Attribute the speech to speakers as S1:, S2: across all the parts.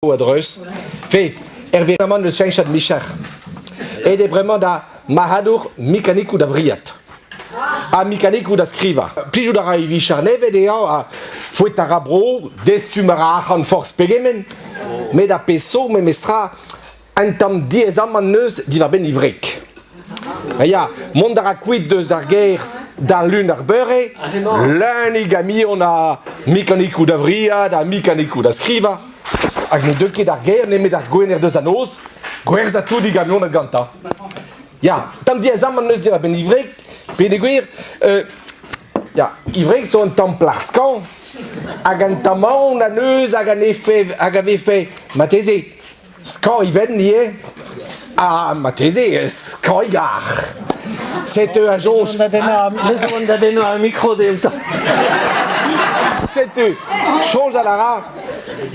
S1: A-dreuz. Fe, hervez amañ n'eus cheñchet micher. Aet eo bremañ da marc'hadour mekanikoù da wriat. Ha mekanikoù da skrivañ. Plijout a ra e vicher nevez dezhañ ha foetañ a ra bro, destum a ra arc'hant forzh pegement. Met ar pezh zo memestra un tamm diaezamant 'neus diwar-benn e wreg. Ya, mont a ra kuit deus ar gêr d'al lun ar beure, leun e gamion a mekanikoù da wriat, ha mekanikoù da skrivañ, hag ne deu ket d'ar gêr nemet ar gwener deus an noz, gwerzhañ tout e gamionad gantañ. Ya, tamm diaezamant 'neus diwar-benn e wreg, peogwir ya, e wreg zo un tamm plac'h skañv, hag un tamm aon a neus hag a nefe hag a vefe marteze Skañv e benn ivez ha marteze skañv e gar. Setu a soñj.
S2: Lezomp da dennañ ar mikro dezhañ.
S1: Setu, soñjal a ra,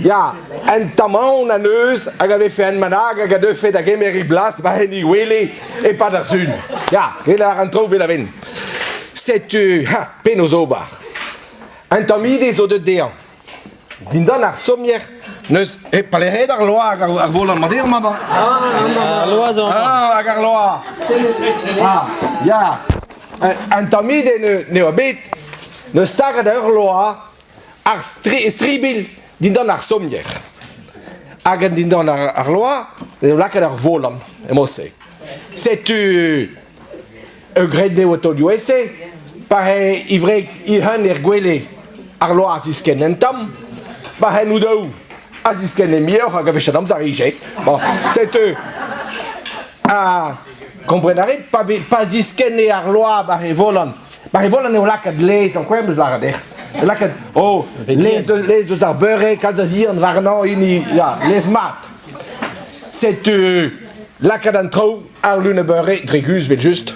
S1: ya, un tamm aon a neus hag a vefe un bennak hag a deufe da gemer e blas war en e wele e-pad ar sun. Ya, ret a ra an traoù vel a ven. Setu, ha, penaos ober? Un tamm ide zo deuet dezhañ. Dindan ar sommier n'eus palec'het ar loa hag ar volant mat eo mañ
S2: Ar loa zo
S1: Ah, hag ar loa Ah, ya Un tamm ide ne oa bet n'eus staget ur loa ar stribilh dindan ar sommier. Hag dindan ar loa eo lakaet ar volant emañ-se. Setu Ur graet eo taolioù-ese pa eo e wreg he-unan er gwele ar loa a ziskenn un tamm, pa en o-daou a ziskenne muioc'h hag a wech an amzer ivez. Bon, setu ha kompren a rit pa vez pa ziskenne ar loa war e volant war e volant eo lakaet laezh ankouaet 'm eus lâret dec'h lakaet oh laezh laezh deus ar beure kalz a zihan warnañ hini ya laezh mat setu lakaat an traoù Ar lun a beure, dre guzh evel-just.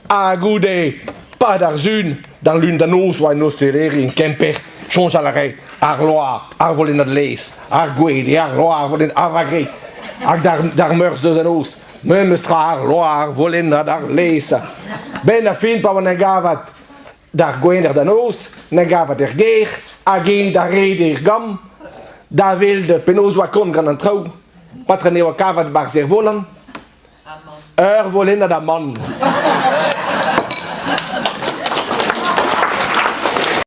S1: Ha goude, pad ar sun, d'ar lun da noz oa en osteleri en Kemper, soñjal a rae ar loa, ar volennad laezh, ar gwele, ar loa, ar volennad, ar vagre. Hag d'ar meurzh deus an noz, memes tra ar loa, ar volennad, ar laezh. Ben ar fin pa oan en gavat d'ar gwener da noz, na gavat er gêr, hag eñ da redek er gambr, da welet penaos oa kont gant an traoù. Petra ne oa kavet 'barzh er volant? Ur volennad amann.